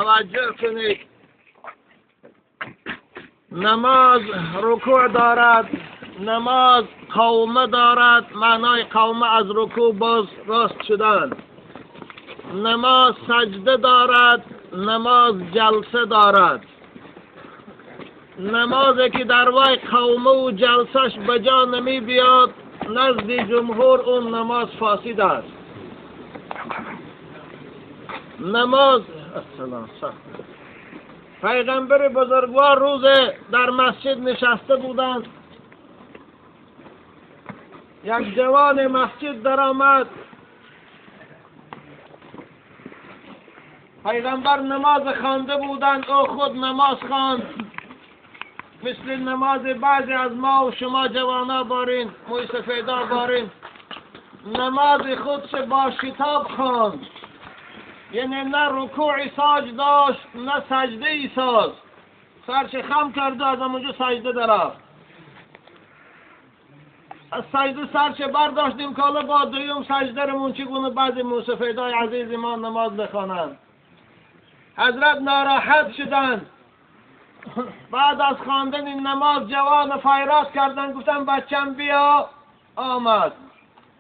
توجه کنید. نماز رکوع دارد، نماز قومه دارد، معنای قومه از رکوع باز راست شدن. نماز سجده دارد، نماز جلسه دارد. نمازی که در وی قومه و جلسش بجا نمی بیاد، نزد جمهور اون نماز فاسد است. نماز السلام. پیغمبر بزرگوار روز در مسجد نشسته بودند، یک جوان مسجد در آمد. پیغمبر نماز خوانده بودند، او خود نماز خواند، مثل نماز بعضی از ما و شما جوانا بارین، موی سفیدا بارین. نماز خودش با شتاب خواند، یعنی نه رکوع ساج داشت نه سجده ای ساز، سرش خم کرده از اونجا سجده درفت. از سجده سرش برداشتیم که حالا با دویم سجده رمون چگونه بعضی موسفیدای عزیز ما نماز بخوانند. حضرت ناراحت شدند. بعد از خواندن این نماز جوان فیراز کردن، گفتن بچم بیا. آمد.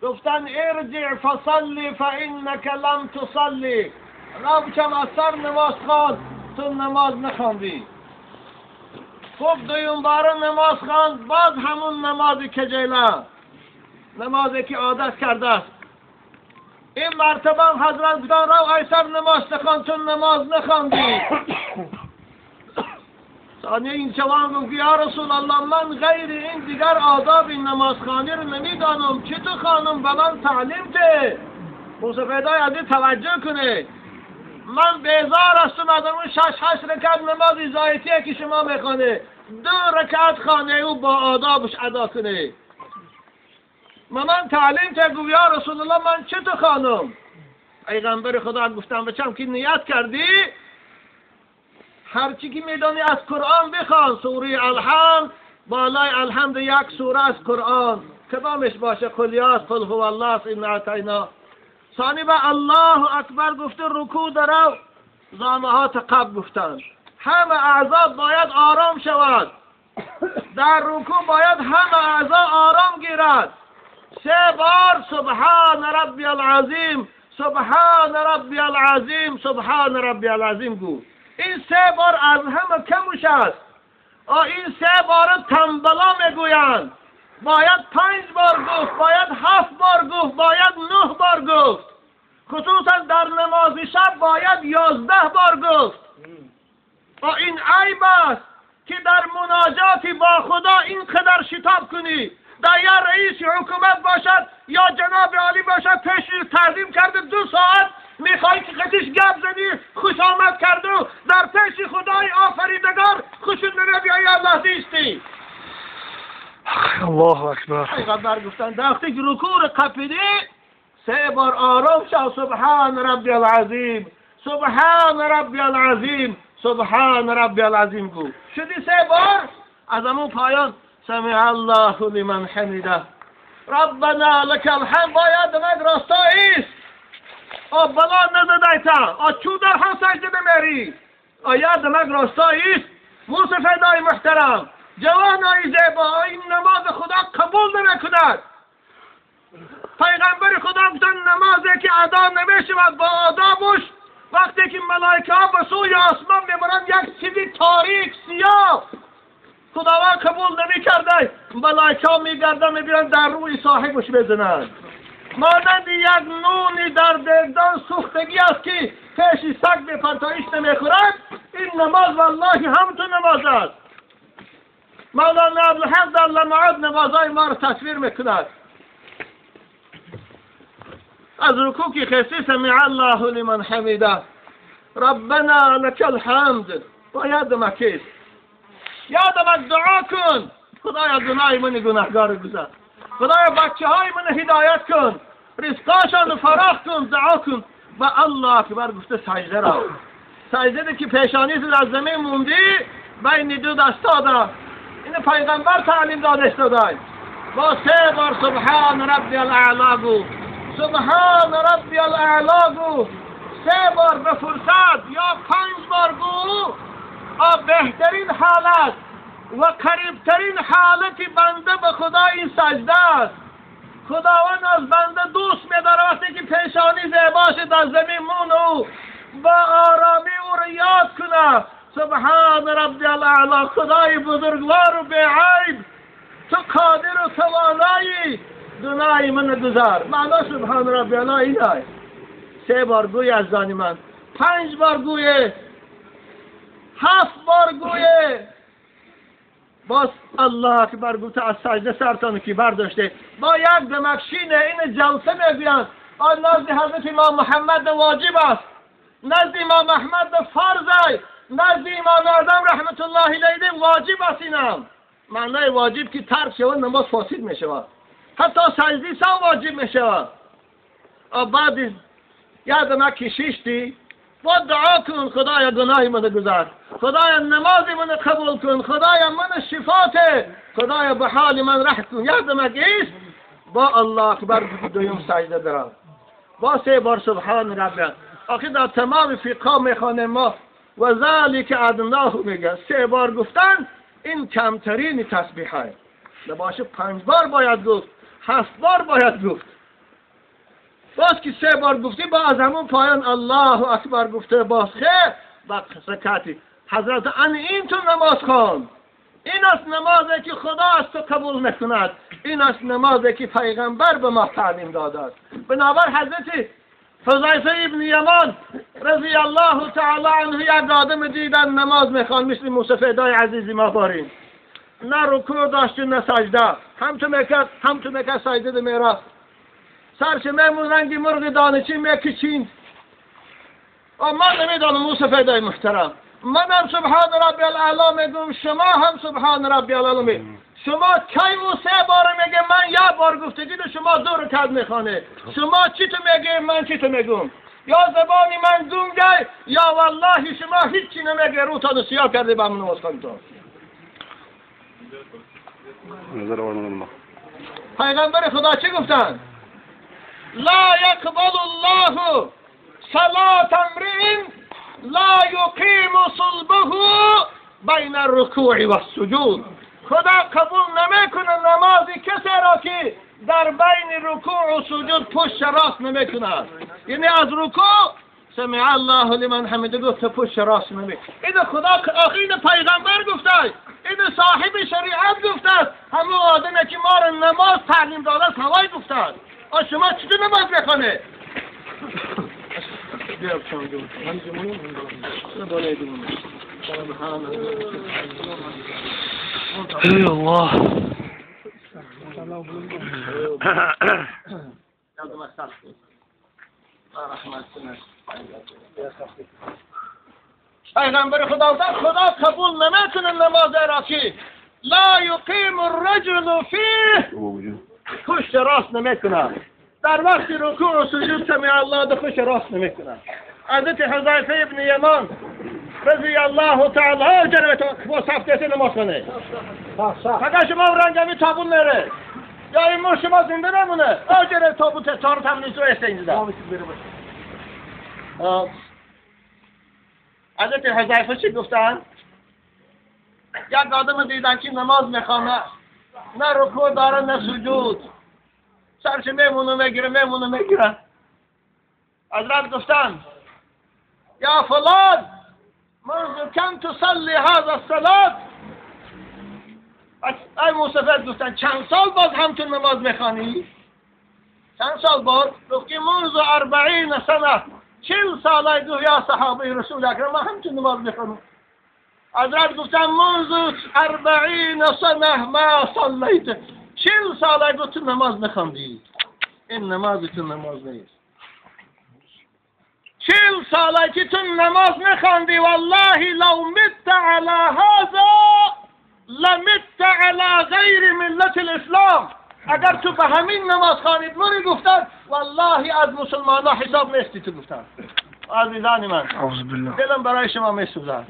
گفتن ارجع فصلی فانک لم تصلی. را بچم از سر نماز خواند، تو نماز نخواندی. خوب دویم باره نماز خواند، باز همون نماز کجیله، نمازی که عادت کرده است. این مرتبه هم حضرت گفتن رو ایسر نماز نخواند، تو نماز نخواندی. ثانیه این جوان گفت یا رسول الله، من غیر این دیگر آداب این نمازخوانی رو نمیدانم، چی تو خانم به من تعلیم ده. موسفیدای عزیز توجه کنه، من بیزار هستم از اون 6-8 رکعت نماز زایتیه که شما میخوانه، 2 رکعت خانه او با آدابش ادا کنه. من تعلیم ده. گفت یا رسول الله من چی تو خانم؟ پیغمبر خدا گفتم بچم که نیت کردی هرچی که میدانی از قرآن بخوان. سوره الحمد، بالای الحمد یک سوره از قرآن، کدامش باشه؟ قل یاس، قل هو الله، انا اعطینا. ثانی با الله اکبر گفته رکوع درو، زانوهات قبل گفتند. همه اعضا باید آرام شود، در رکوع باید همه اعضا آرام گیرد. 3 بار سبحان ربی العظیم، سبحان ربی العظیم، سبحان ربی العظیم گو. این 3 بار از همه کموش است. این 3 بار تنبلا میگویند. باید 5 بار گفت، باید 7 بار گفت، باید 9 بار گفت. خصوصا در نماز شب باید 11 بار گفت. این عیب است که در مناجاتی با خدا اینقدر شتاب کنی. در یا رئیس حکومت باشد یا جناب عالی باشد، پیش تعظیم کرده 2 ساعت میخوای که قطیش گپ زنی، خوش آمد کرده و در پیش خدای آفریدگار خوشت نمی‌آید، لحظه ایستی. الله اکبر. پیغمبر گفتن وقتی که رکوع رو قپیدی 3 بار آرام شو، سبحان ربی العظیم، سبحان ربی العظیم، سبحان ربی العظیم گو. شدی 3 بار، از همون پایان سمع الله لمن حمده ربنا لك الحمد. باید دمک راستا ایست، آ بلا نزدایتا، آ چون در هم سجده نمیری. آیا دمک راستا ایست. موسفیدای محترم، جوانای زیبا، این نماز خدا قبول نمیکند. پیغمبر خدا گفتن نمازی که ادا نمیشود با آدابش، وقتی که ملائکه ها به سوی آسمان میبرند یک چیزی تاریک سیاه، خداوند قبول نمیکرده. ملائکه ها میگردن میبینن در روی صاحبش بزنند. مانند یک نونی در دردان سوختگی است که پیش سگ به پرتایش نمیخورد. این نماز والله هم تو نماز است. مولانا عبدالحق در لمعات نمازهای ما را تصویر میکند. از رکوع که خیستی سمع الله لمن حمیده ربنا لك الحمد. باید مکیست، یادم دعا کن، خدایا گناه من گناهگار گذار، خدایا بچه های من هدایت کن، رزقاشان فراخ کن، دعا کن. و الله اکبر گفته سجده را. سجده که پیشانی از زمین موندی بین دو دستا ده. این پیغمبر تعلیم داده شده. با 3 بار سبحان ربی الاعلا گو، سبحان ربی الاعلا گو. سه بار به فرصت یا 5 بار گو، بهترین حالت و قریبترین حالت بنده به خدا این سجده است. خداوند از بنده دوست می‌داره وقتی که پیشانی زیباش در زمین مون او با آرامی او رو یاد کنه. سبحان ربی الاعلی، خدای بزرگوار و بی‌عیب، تو قادر و توانایی، گناه من گذار. معنا سبحان ربی الاعلی اینه. 3 بار گوی از زانی من، 5 بار گویه، 7 بار گویه، باز الله اکبر گفته از سجده سرتان که برداشته با یک دمکشینه. این جلسه میگویند آن نزد حضرت امام محمد واجب است، نزد امام احمد فرض است، نزد امام اعظم رحمت الله علیه واجب است. اینم معنای واجب که ترک شود نماز فاسد میشود، حتی سجده سم واجب میشود. بعد یادم کشیشتی با دعا کن، خدایا گناه من گذار، خدایا نماز من قبول کن، خدایا من شفاته، خدایا به حال من رحم کن. یادم ایست با الله اکبر دویم سجده درم، با 3 بار سبحان ربی. آخه در تمام فقه میخوانیم ما و ذالک ادناه میگه 3 بار گفتن این کمترین تسبیح های نباشه. 5 بار باید گفت، 7 بار باید گفت. باز که 3 بار گفتی با از همون پایان الله اکبر گفته باز خیر با رکعتی حضرت ان این تو نماز خوان. این است نمازی که خدا از تو قبول میکند، این است نمازی که پیغمبر به ما تعلیم داده است. بنابر حضرت حذیفه ابن یمان رضی الله تعالی عنه یک آدم دیدن نماز میخوان مثل موسی فدای عزیزی ما بارین، نه رکوع داشت نه سجده، هم تو میکرد هم تو میکرد سجده میرفت، سرش میمون رنگ مرغ دانچی میکشین. من نمیدانم موسی فدای محترم، منم سبحان ربی الاعلی میگم، شما هم سبحان ربی الاعلی میگم. شما کی او 3 بار میگه، من 1 بار گفتگی شما 2 رکعت میخوانه. شما چی تو میگه، من چی تو میگم؟ یا زبانی من گونگه یا والله شما هیچی نمیگه، رو تا سیاه کرده با من نماز خواندتون. پیغمبر خدا چی گفتن؟ لا يقبل الله صلاة امرئ لا يقيم صلبه بین الرکوع والسجود. خدا قبول نمیکنه نماز کسی را که در بین رکوع و سجود پشت راست نمیکند. یعنی از رکوع سمع الله لمن حمده گفت پشت راست نمیکنه. این خدا آخه این پیغمبر گفته، این صاحب شریعت گفته است، همون آدمی که ما را نماز تعلیم داده است هوای گفته است. شما چطور نماز میخوانه؟ ای الله. پیغمبر خدا خدا قبول نمیکنه نماز را که لا یقیم الرجل فیه، پشت راست نمیکنه در وقت رکوع و سجود سمع الله ده خوش راست نمیکنه. حضرت حذیفه ابن یمان رضی الله تعالی عنه جنبه با صف نماز خونه، فقط شما رنگمی تابون نره یا این مر شما زنده نمونه. آجره تابوت تار تمنیز رو است اینجا. حضرت حذیفه چی گفتن؟ یک آدم دیدن که نماز میخوانه، نه رکوع داره نه سجود، سرش میمونه میگیره میمونه میگیره. حضرت گفتن یا فلان منذ کم تصلی هذا الصلاة؟ ای موسفید گفتن چند سال باز همتون نماز میخوانی؟ چند سال باز؟ گفت که منذ 40 سنه، 40 سال. گفت یا صحابه رسول اکرم من همتون نماز میخوانم. حضرت گفتن منذ 40 سنه ما صلیت، 40 سال گفت تو نماز نخواندی، این نماز تو نماز نیست. 40 ساله که تو نماز نخواندی، والله لو مت علی هذا لمت علی غیر ملت الاسلام. اگر تو به همین نماز خوانید مری گفتن والله از مسلمان ها حساب نیستی تو گفتن. عزیزان من دلم برای شما میسوزد.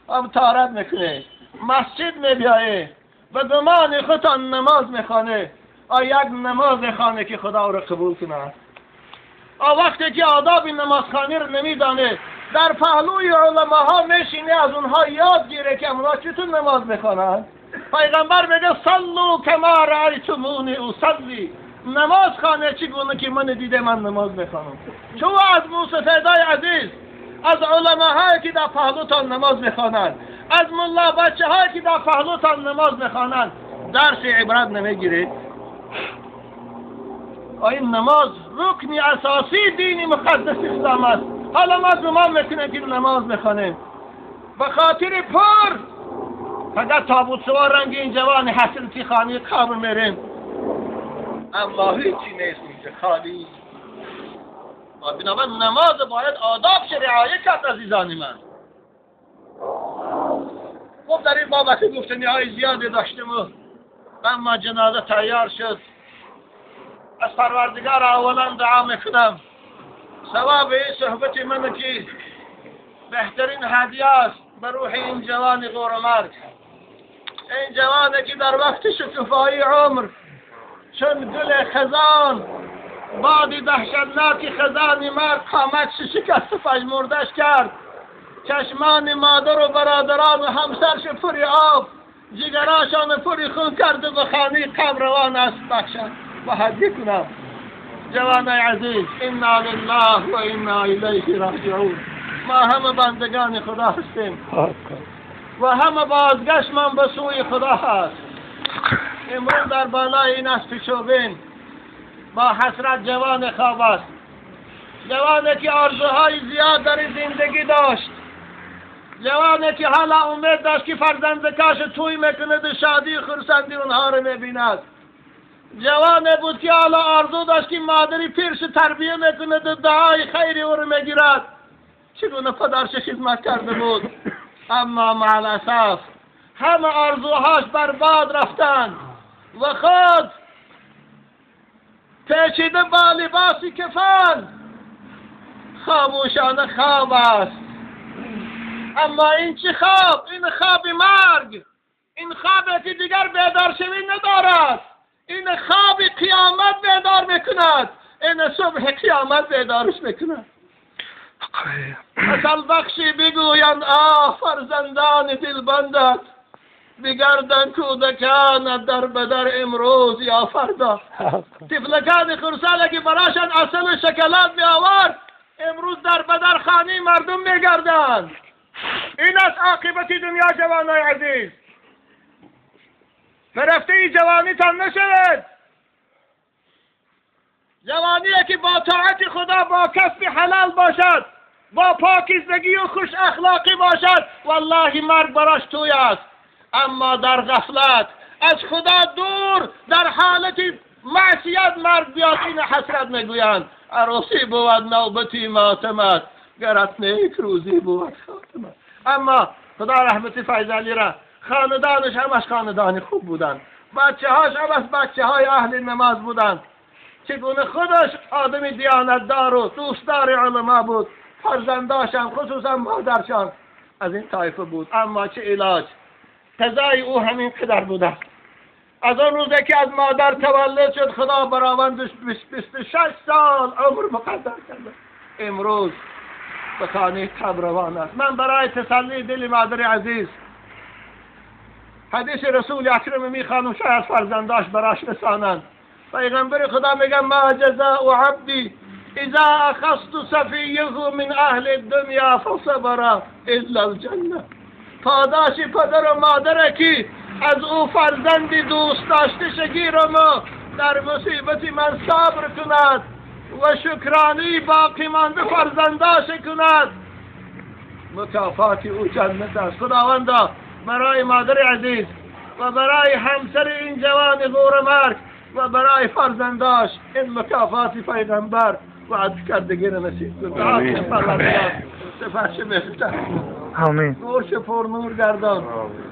هم طهارت میکنه، مسجد میبیایه، به گمان خودتان نماز میخوانه، آ یک نماز خانه که خدا او را قبول کنه. وقتی که آداب نمازخوانی رو نمیدانه در پهلوی علماها میشینه از اونها یاد گیره که اونها چطور نماز میخوانند. پیغمبر میگه صلوا کما رأیتمونی اصلی، نماز خانه چگونه که من دیده من نماز میخوانم. چون از موسفیدای عزیز، از علماهایی که در پهلوتان نماز میخوانند، از ملا بچه هایی که در پهلوتان نماز میخوانند درس عبرت نمیگیرید؟ این نماز رکن اساسی دین مقدس اسلام است. حالا ما گمان میکنیم که نماز میخوانیم به خاطر پر فقط تابوت سوار رنگ این جوان حسرتی خانه قبر میریم، اما هیچی نیست اینجا، خالی. بنابراین نماز باید آدابش رعایت کرد عزیزان من. خب در این بابت گفتنی های زیادی داشتیم و اما جنازه تیار شد. از پروردگار اولا دعا میکنم ثواب این صحبت من که بهترین هدیه است به روح این جوان غورمرگ، این جوانی که در وقت شکوفایی عمر چون گل خزان باد دهشتناک خزان مرگ قامت شکست و پژمردش کرد، چشمان مادر و برادران و همسرش پر آب، جگراشان پر خون کرد و به خانه قبر روان است. بخشد و هدیه کنم. جوانای عزیز، انا لله و انا الیه راجعون. ما همه بندگان خدا هستیم و همه بازگشت من به سوی خدا هست. امروز در بالای این اسب چوبین با حسرت جوان خواب است، جوانی که آرزوهای زیاد در زندگی داشت، جوانی که حالا امید داشت که فرزند کاش توی میکند و شادی خرسندی اونها رو میبیند، جوانی بود که حالا آرزو داشت که مادری پیرش تربیه میکند و دعای خیری او رو میگیرد، چگونه پدرش خدمت کرده بود. اما مع الاسف همه آرزوهاش برباد رفتند و خود پیچیده با لباس کفن خاموشانه خواب است. اما این چه خواب؟ این خواب مرگ، این خواب که دیگر بیدار شوی ندارد، این خواب قیامت بیدار میکند، این صبح قیامت بیدارش میکند. اصل بخشی بگویند آه فرزندان دلبندت بگردن کودکانت در بدر امروز یا فردا. طفلکان خرساله که براشان عسل و شکلات می آورد امروز در بدر خانه مردم میگردند. این است عاقبت دنیا جوانای عزیز. فرفته جوانی تان نشود. جوانی که با طاعت خدا، با کسب حلال باشد، با پاکیزگی و خوش اخلاقی باشد، والله مرگ براش توی است. اما در غفلت، از خدا دور، در حالت معصیت مرگ بیاد، این حسرت میگویند. عروسی بود نوبتی ماتمت، گرت نیک روزی بود خاتمت. اما خدا رحمت فیض علی را، خاندانش همش خاندان خوب بودند، بچه هاش همش بچه های اهل نماز بودند. چگونه خودش آدم دیانتدار و دوستدار علما بود، فرزنداشم خصوصا مادرشان از این طایفه بود. اما چه علاج، قضای او همین قدر بوده. از آن روزی که از مادر تولد شد خدا برآوندش 26 سال عمر مقدر کرده، امروز به خانه قبر روان است. من برای تسلی دل مادر عزیز حدیث رسول اکرم میخوانم، شاید فرزنداش براش رسانند. پیغمبر خدا میگه ما جزاء عبدی اذا اخذت صفیه من اهل الدنیا فصبر الا الجنه. پاداش پدر و مادر که از او فرزندی دوست داشته شگیرم در مصیبت من صبر کند و شکرانی باقی مانده فرزنداش کند، مکافات او جنت است. خداوندا برای مادر عزیز و برای همسر این جوان غور مرگ و برای فرزنداش این مکافات پیغمبر وعد کردگی را نصیب کن. سفرش بهتر، آمین. نورش پر نور گردان.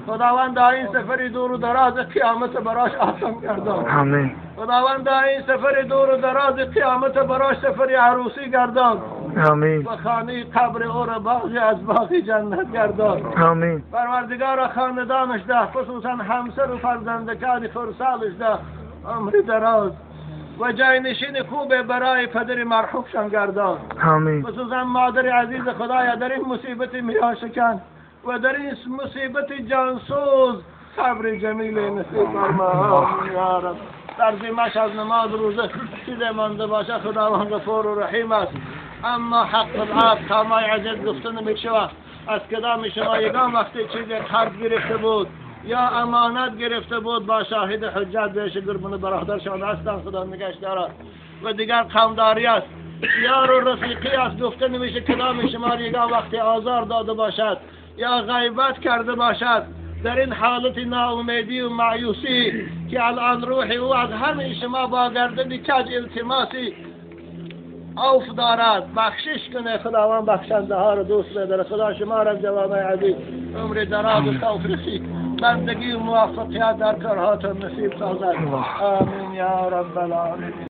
خداوند این سفر دور و دراز قیامت براش آسان گردان. آمین. خداوند این سفر دور و دراز قیامت براش سفر عروسی گردان. آمین. و خانه قبر او را باغی از باغ جنت گردان. آمین. پروردگار خاندانش ده، خصوصا همسر و فرزندکان خرسالش ده عمر دراز و جاینشین خوب برای پدر مرحومشان گردان. آمین. خصوصا مادر عزیز خدایا در این مصیبت میان شکن و در این مصیبت جانسوز صبر جمیل نصیب فرما. آمین یا رب. در ذمه‌اش از نماز، روزه چیز مانده باشه، خداوند غفور و رحیم است. اما حق العبد کامای عزیز گفته نمیشود. از کدام شما یگان وقتی چیز قرض گرفته بود یا امانت گرفته بود، با شاهد حجت بهش قربون برادرشان هستن، خدا نگهش دارد و دیگر قومداری است، یار و رفیقی است. گفته نمیشه کدام شما یگان وقتی آزار داده باشد یا غیبت کرده باشد، در این حالت ناامیدی و مایوسی که الان روح او از همه شما با گردن کج التماسی عفو دارد، بخشش کنه. خداوند بخشنده ها رو دوست بداره. خدا شما را جوانای عزیز عمر دراز و توفیقی بندگی و موفقیت در کارهاتون نصیب سازد. آمین یا رب العالمین.